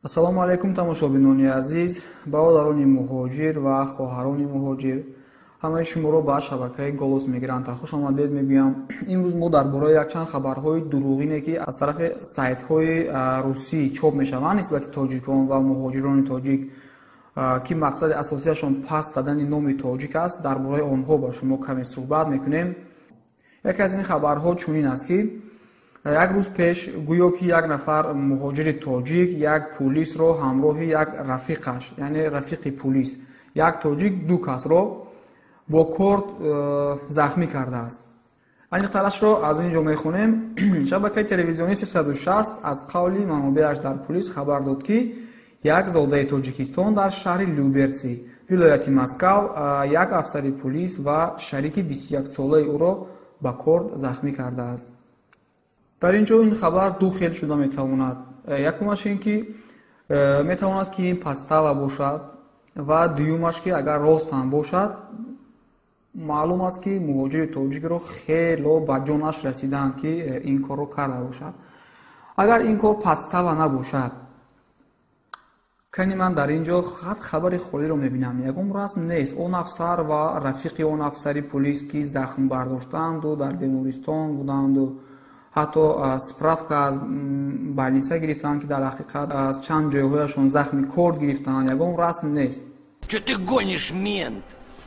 Ассалому алайкум, тамошобинони азиз, бародарони муҳоҷир ва хоҳарони муҳоҷир. Ҳамаи шуморо ба шабакаи «Голос мигранта» хуш омадед мегӯям. Имрӯз мо дар бораи якчанд хабарҳои дурӯғине, ки аз тарафи сайтҳои русӣ чоп мешаванд нисбати тоҷикон ва муҳоҷирони тоҷик, ки мақсади асосияшон паст задани номи тоҷик аст, дар бораи онҳо ба шумо каме суҳбат мекунем. Яке аз ин хабарҳо чунин аст, ки як рӯз пеш гӯё ки як нафар муҳоҷири тоҷик як пулисро ҳамроҳи як рафиқаш, яъне рафиқи пулис, як тоҷик ду касро бо корд захмӣ кардааст. Аниқтарашро аз ин ҷо мехонем. Шабакаи телевизионии 360 аз қавли манобеаш дар пулис хабар дод, ки як зодаи Тоҷикистон дар шаҳри Люберци, вилояти Москав, як афсари пулис ва шарики 21-солаи ӯро ба корд захмӣ кардааст. Дар ин ҷо ин хабар ду хел шуда метавонад. Якумаш ин ки метавонад, ки ин подстава бошад, ва дуюмаш, ки агар рост ҳам бошад, маълум аст, ки муҳоҷири тоҷикро хело ба ҷонаш расидаанд, ки ин корро карда бошад. Агар ин кор подстава набошад, кани ман дар ин ҷо хат хабари холиро мебинам, ягон расм нест. Он афсар ва рафиқи он афсари пулис, ки захм бардоштанду дар бемористон буданду ҳатто справка аз больница гирифтанд, ки дар ҳақиқат аз чанд ҷойҳояшон захми корд гирифтанд, ягон расм нест. Чё ты гонишь, мент?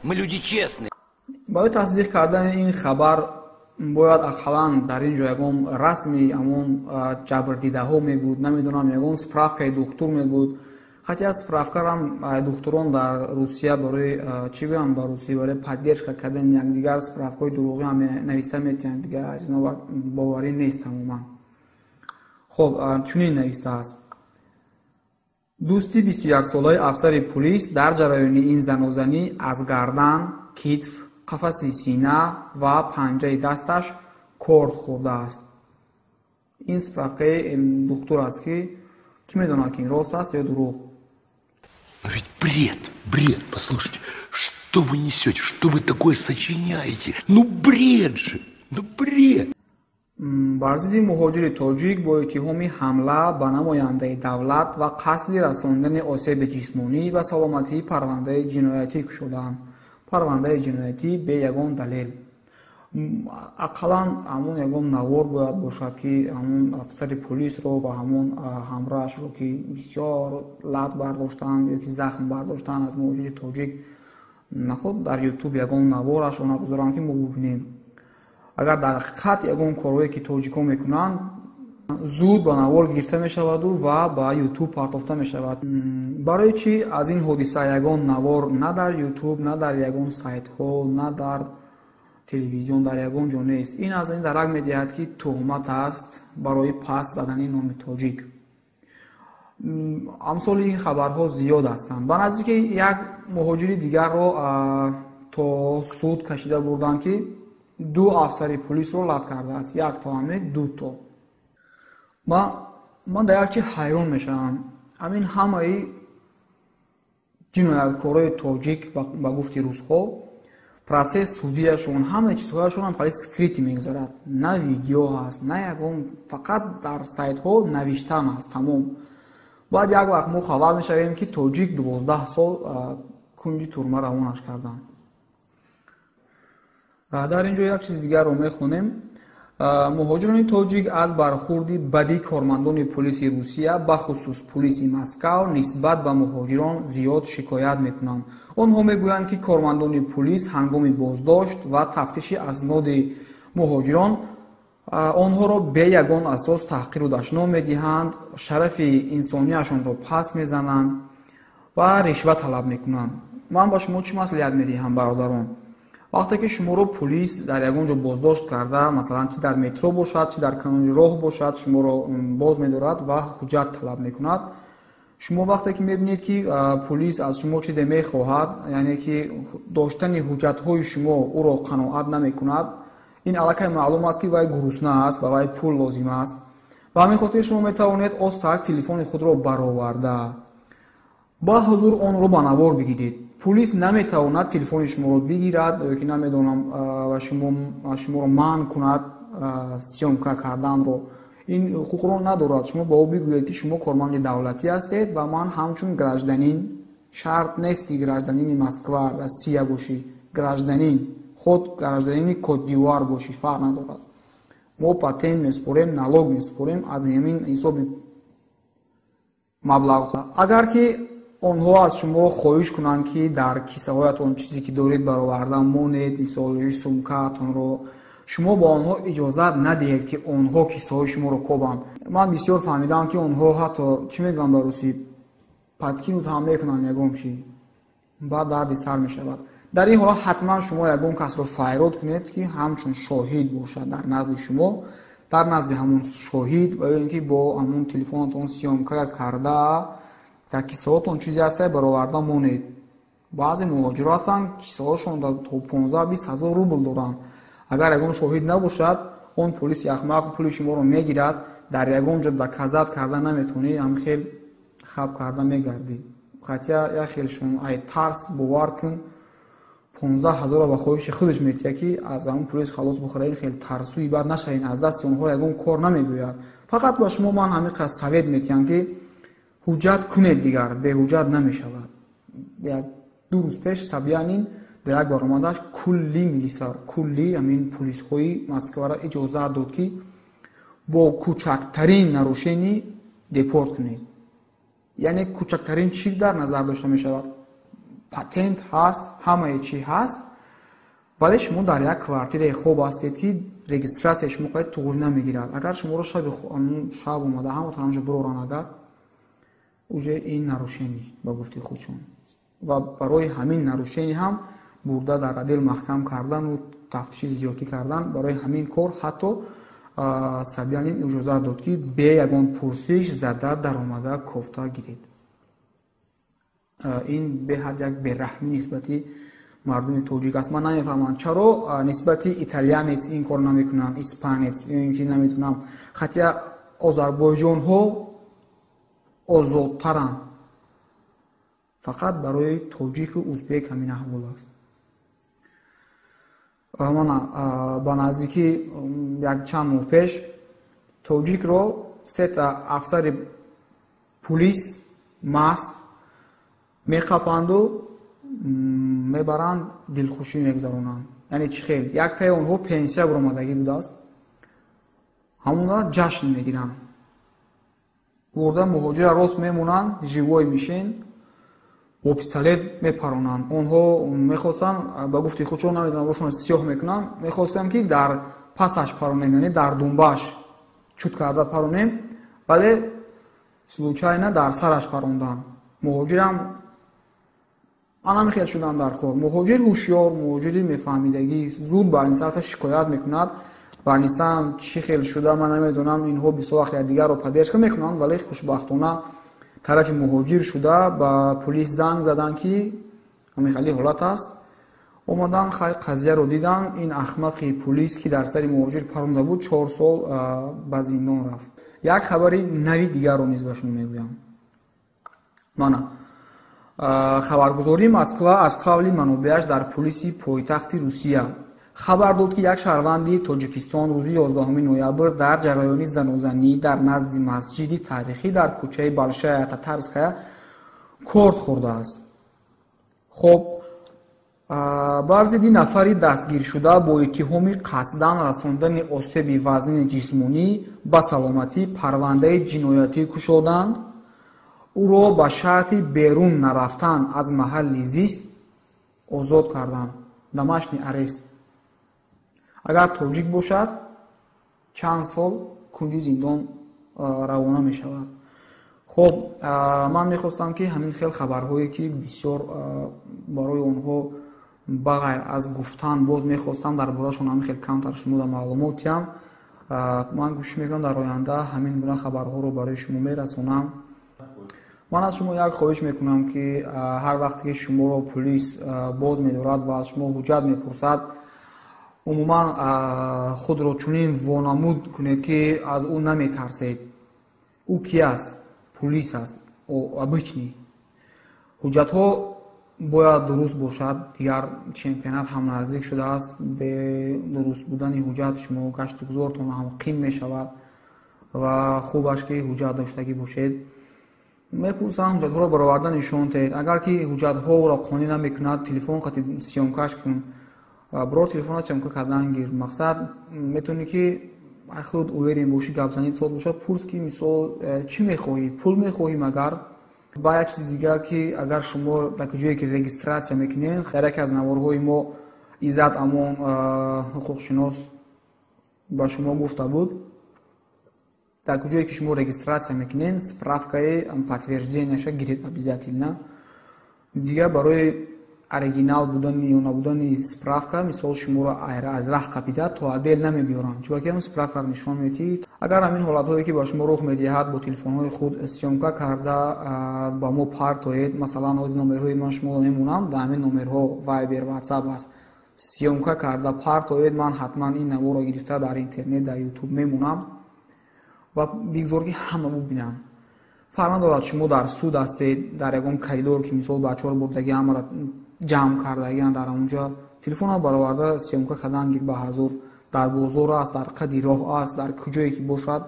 Мы люди честные. Барои тасдиқ кардани ин хабар бояд ақаллан дар ин ҷо ягон расми ҳамон ҷабрдидаҳо мебуд, намедонам, ягон справкаи духтур мебуд. Хотя справкарам духтурон дар Русия барои чӣ гӯям, ба русӣ, барои поддержка кардани якдигар справкаҳои дурӯғӣ ҳам нависта метиҳанд. Дигар аз ино боварӣ нест тамоман. Хоб, чунин навистааст: дӯсти 21-солаи афсари пулис дар ҷараёни ин занозанӣ аз гардан, китф, қафаси сина ва панҷаи дасташ корд хӯрдааст. Ин справкаи духтур аст, ки кӣ медонад, ки ин рост аст ё дурӯғ. Но ведь бред, бред, послушайте, что вы несете, что вы такое сочиняете? Ну бред же, ну бред! Бар зидди муҳоҷири тоҷик бо иттиҳоми ҳамла ба намояндаи давлат ва қасди расондани осеби ҷисмонӣ ба саломатӣ парвандаи ҷиноятӣ кушодаанд. Парвандаи ҷиноятӣ бе ягон далел. Ақаллан ҳамон ягон навор бояд бошад, ки ҳамон афсари пулисро ва ҳамон ҳамроҳашро, ки бисёр лат бардоштанд ё ки захм бардоштанд аз муҳоҷири тоҷик, наход дар Ютуб ягон наворашро нагузоранд, ки мо бубинем. Агар дар ҳақиқат ягон корҳое, ки тоҷикон мекунанд, зуд ба навор гирифта мешаваду ва ба Ютуб партофта мешавад. Барои чӣ аз ин ҳодиса ягон навор на дар Ютуб, на дар ягон сайтҳо, на дар телевизион, дар ягон ҷо нест? Ин аз ин дарак медиҳад, ки туҳмат аст барои паст задани номи тоҷик. Амсоли ин хабарҳо зиёд ҳастанд. Ба наздики як муҳоҷири дигарро то суд кашида бурданд, ки ду афсари пулисро лат кардааст. Як то ҳам не, ду то. Ман дар як чи ҳайрон мешавам. Ҳамин ҳамаи ҷинояткорои тоҷик, ба гуфти русҳо, процесс судияшон, ҳамаи чизҳояшон ҳам хеле скрытый мегузарад. На видео ҳаст, на ягон, фақат дар сайтҳо навиштан аст, тамом. Баъд як вақт мо хабар мешавем, ки тоҷик 12 сол кунҷи турма равонаш карданд. Дар ин ҷо як чизи дигарро мехонем. Муҳоҷирони тоҷик аз бархурди бади кормандони пулиси Русия, бахусус пулиси Москав, нисбат ба муҳоҷирон зиёд шикоят мекунанд. Онҳо мегӯянд, ки кормандони пулис ҳангоми боздошт ва тафтиши асноди муҳоҷирон онҳоро бе ягон асос таҳқиру дашном медиҳанд, шарафи инсонияшонро паст мезананд ва ришва талаб мекунанд. Ман ба шумо чӣ маслиҳат медиҳам, бародарон? Вақте ки шуморо пулис дар ягон ҷо боздошт карда, масалан, чӣ дар метро бошад, чӣ дар канори роҳ бошад, шуморо боз медорад ва ҳуҷҷат талаб мекунад, шумо вақте ки мебинед, ки пулис аз шумо чизе мехоҳад, яъне ки доштани ҳуҷҷатҳои шумо ӯро қаноат намекунад, ин аллакай маълум аст, ки вай гурусна аст, ба вай пул лозим аст. Ба ҳамин хотир шумо метавонед остак телефони худро бароварда, ба ҳузур онро ба навор бигиред. Пулис наметавонад телефони шуморо бигирад ё ки намедонам, шуморо манъ кунад съёмка карданро. Ин ҳуқуқро надорад. Шумо ба ӯ бигӯед, ки шумо корманди давлатӣ ҳастед ва ман ҳамчун гражданин, шарт нест, ки гражданини Москва, Россия бошӣ, гражданин, худ гражданини Кот-д'Ивуар бошӣ, фарқ надорад. Мо патент месупорем, налог месупорем аз ҳамин ҳисоби маблағ. Агар ки онҳо аз шумо хоҳиш кунанд, ки дар кисаҳоятон чизе ки доред бароварда монед, мисол сумкаатонро, шумо ба онҳо иҷозат надиҳед, ки онҳо кисаҳои шуморо кобанд. Ман бисёр фаҳмидам, ки онҳо ҳатто чӣ мегӯянд ба русӣ, подкинуть ҳам мекунанд ягон чӣ, баъд дарди сар мешавад. Дар ин ҳолат ҳатман шумо ягон касро файрод кунед, ки ҳамчун шоҳид бошад дар назди шумо, дар назди ҳамон шоҳид ва ё ин ки бо ҳамон телефонатон съёмка карда дар кисаҳотон чизе ҳаста бароварда монед. Баъзе муҳоҷиро ҳастанд, кисаҳошон то 15-20 ҳазор рубл доранд. Агар ягон шоҳид набошад, он полиси ахмақ пули шуморо мегирад, дар ягон ҷо доказать карда наметавонӣ, ҳам хел хаб карда мегардӣ. Хотя як хелшон ай тарс, бовар кун, 15 ҳазорро ба хоҳиши худаш метиҳад, ки аз ҳамон полис халос бихӯрад. Ин хел тарсуи бад нашавед, аз дасти онҳо ягон кор намебиёяд. Фақат ба шумо ман ҳамин қадр совет метиҳам, ки ҳуҷҷат кунед, дигар беҳуҷҷат намешавад. Як ду рӯз пеш Собянин дар як баромадаш кулли милиса, кулли ҳамин полисҳои Москваро иҷозат дод, ки бо кӯчактарин нарушение депорт кунед. Яъне кӯчактарин чӣ дар назар дошта мешавад? Патент ҳаст, ҳамаи чӣ ҳаст, вале шумо дар як квартираи хоб ҳастед, ки регистрацияи шумо қайд туғрӣ намегирад. Агар шуморо шаб омада ҳаматон ҳамҷо бироранд, агар уже ин нарушение ба гуфти худшон, ва барои ҳамин нарушение ҳам бурда дар отдел маҳкам кардану тафтиши зиёдӣ кардан, барои ҳамин кор ҳатто Собянин иҷозат дод, ки бе ягон пурсиш зада даромада кофта гиред. Ин беҳад як бераҳмӣ нисбати мардуми тоҷик аст. Ман намефаҳмам, чаро нисбати итальянец ин кор намекунанд, испанец ё ин ки наметунам, хотя озарбойҷонҳо озодтаранд. Фақат барои тоҷику узбек ҳамин аҳвол аст. Мана ба наздикӣ як чанд моҳ пеш тоҷикро сета афсари пулис маст меқапанду мебаранд, дилхушӣ мегузаронанд. Яъне чӣ хел? Яктаи онҳо пенсия баромадагӣ будааст, ҳамона ҷашн мегиранд, бурда муҳоҷира рост мемонанд, живой мишень бо пистолет мепаронанд. Онҳо мехостанд, ба гуфти худшон, намедонам, рошон сиёҳ мекунанд, мехостанд, ки дар пасаш паронем, яъне дар думбааш чут карда паронем, вале случайно дар сараш паронданд. Муҳоҷирам анамихел шуданд дар кор. Муҳоҷир ҳушёр, муҳоҷири мефаҳмидагӣ зуд ба нисарта шикоят мекунад. Ба нисам чӣ хел шуда ман намедонам, инҳо бисёр вақт якдигарро поддержка мекунанд, вале хушбахтона тарафи муҳоҷир шуда ба полис занг заданд, ки ҳамин хели ҳолат аст. Омадан, хай, қазияро дидан. Ин ахмақи полис, ки дар сари муҳоҷир паронда буд, 4 сол ба зиндон рафт. Як хабари нави дигарро низ ба шумо мегӯям. Мана хабаргузории Москва аз қавли манобеаш дар полиси пойтахти Русия хабар дод, ки як шаҳрванди Тоҷикистон рӯзи 11 ноябр дар ҷараёни занозанӣ дар назди масҷиди таърихӣ дар кӯчаи Большая Татарская корд хӯрдааст. Хоб, бар зидди нафари дастгиршуда бо иттиҳоми қасдан расондани осеби вазнини ҷисмонӣ ба саломатӣ парвандаи ҷиноятӣ кушоданд. Ӯро ба шарти берун нарафтан аз маҳалли зист озод карданд, домашний арест. Агар тоҷик бошад, чанд сол кунҷи зиндон равона мешавад. Хоб, ман мехостам, ки ҳамин хел хабарҳое, ки бисёр барои онҳо ба ғайр аз гуфтан боз мехостам дар борашон ҳамин хел камтар шумо да маълумот диҳам. Ман кӯшиш мекунам, дар оянда ҳамин гуна хабарҳоро барои шумо мерасонам. Ман аз шумо як хоҳиш мекунам, ки ҳар вақте ки шуморо полис боз медорад ва аз шумо ҳуҷҷат мепурсад, умуман худро чунин вонамуд кунед, ки аз ӯ наметарсед. Ӯ ки аст? Полис аст, обычный. Ҳуҷҷатҳо бояд дуруст бошад. Дигар чемпионат ҳам наздик шудааст, бе дуруст будани ҳуҷҷат шумо гашту гузортон ҳам қим мешавад. Ва хубаш, ки ҳуҷҷат доштагӣ бошед. Мепурсанд, ҳуҷҷатҳоро бароварда нишон диҳед. Агар ки ҳуҷҷатҳоро қонеъ намекунад, телефон қати съёмка ш кун, бирор телефона съёмка кардан гир. Мақсад, метавонӣ, ки худ уверен бошӣ, гапзанӣ соз бошад, пурс, ки мисол чӣ мехоҳӣ, пул мехоҳӣ магар? Ба як чизи дигар, ки агар шумо дар ҷое ки регистрация мекунед, дар яке аз наворҳои мо Иззат Амон ҳуқуқшинос ба шумо гуфта буд: дар куҷое ки шумо регистрация мекунед, справка и подтверждения ша гиред обязательно. Дигар барои оригинал будани ё набудани справка, мисол, шуморо аз раҳ қапида то отдел намебиёранд, чунки ҳамн справка ро нишон медиҳӣ. Агар ҳамин ҳолатҳое, ки ба шумо рух медиҳад, бо телефонҳои худ съёмка карда ба мо партоед. Масалан, ҳозир номерҳои ман шуморо мемонам, ба ҳамин номерҳо Вайбер, Ватсап аст, съёмка карда партоед. Ман ҳатман ин наворро гирифта дар интернет, дар Ютуб мемонам ва бигзор, ки ҳама бубинанд. Фарқ надорад, шумо дар суд ҳастед, дар ягон коридор, ки мисол бачаҳоро бурдаги, ҳамаро ҷамъ кардагианд, дар онҷа телефонро бароварда съёмка кардан гир. Ба ҳазур дар бозор аст, дар қади роҳ аст, дар куҷое ки бошад,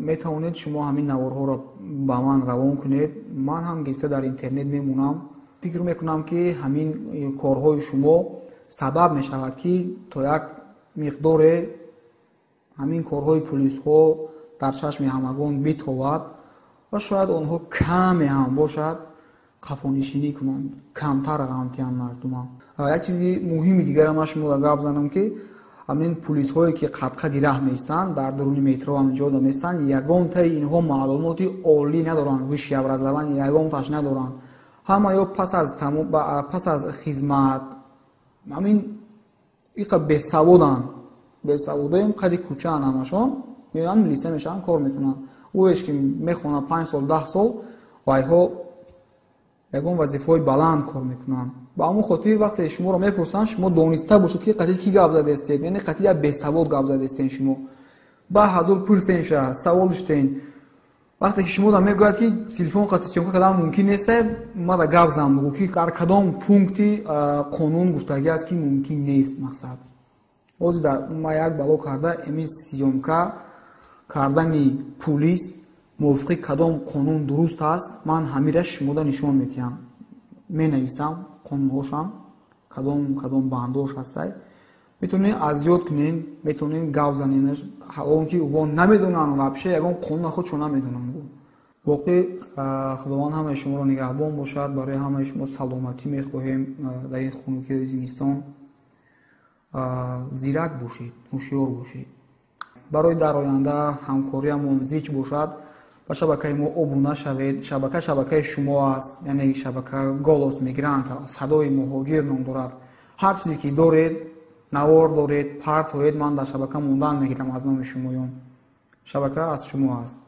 метавонед шумо ҳамин наворҳоро ба ман равон кунед. Ман ҳам гирифта дар интернет мемонам. Фикр мекунам, ки ҳамин корҳои шумо сабаб мешавад, ки то як миқдоре ҳамин корҳои пулисҳо дар чашми ҳамагон битобад ва шояд онҳо каме ҳам бошад қафонишинӣ кунанд, камтар ғамтиҳанд мардума. Як чизи муҳими дигара ман шумо гап занам, ки ҳамин пулисҳое, ки қадқади раҳ меистанд, дар дуруни метро ҳамин меистанд, ягонтаи инҳо маълумоти олӣ надоранд, высшее образование ягонташ надоранд. Ҳама ё пас аз хизмат ҳамин иқа бесаводанд, бесаводоем, қади кӯчаанд, ҳамашон меоянд, милиса мешаванд, кор мекунанд. Ӯеш ки мехонад 5 сол, 10 сол, вайҳо ягон вазифаҳои баланд кор мекунанд. Ба ҳамон хотир вақте шуморо мепурсанд, шумо дониста бошед, ки қатъи кӣ гап задестед, яъне қатъи як бесавод гап задестен. Шумо ба ҳазур пурсенша, савол диштен. Вақте ки шумо мегӯяд, ки телефон қати съёмка кардан мумкин нест, мада гап зан, бугӯ, ки дар кадом пункти қонун гуфтагӣ аст, ки мумкин нест. Мақсад, ҳозир дар ма як бало карда эми съёмка кардани пулис мувофиқи кадом қонун дуруст аст, ман ҳамира шумода нишон медиҳам, менависам қонунҳошам, кадом кадом бандош ҳастай. Метавонед аз ёд кунед, метавонед гап занед, ҳалон ки во намедонанд, вообще ягон қонуна худшон намедонанд. Воқеъ, Худованд ҳамаи шуморо нигаҳбон бошад. Барои ҳамаи шумо саломатӣ мехоҳем. Дар ин хунукиҳои зимистон зирак бошед, ҳушёр бошед. Барои дар оянда ҳамкориямон зич бошад, ба шабакаи мо обуна шавед. Шабака шабакаи шумо аст, яъне шабака «Голос мигранта», «Садои муҳоҷир» ном дорад. Ҳар чизе ки доред, навор доред, партоед, ман дар шабака мондан мегирам аз номи шумоён. Шабака аз шумо аст.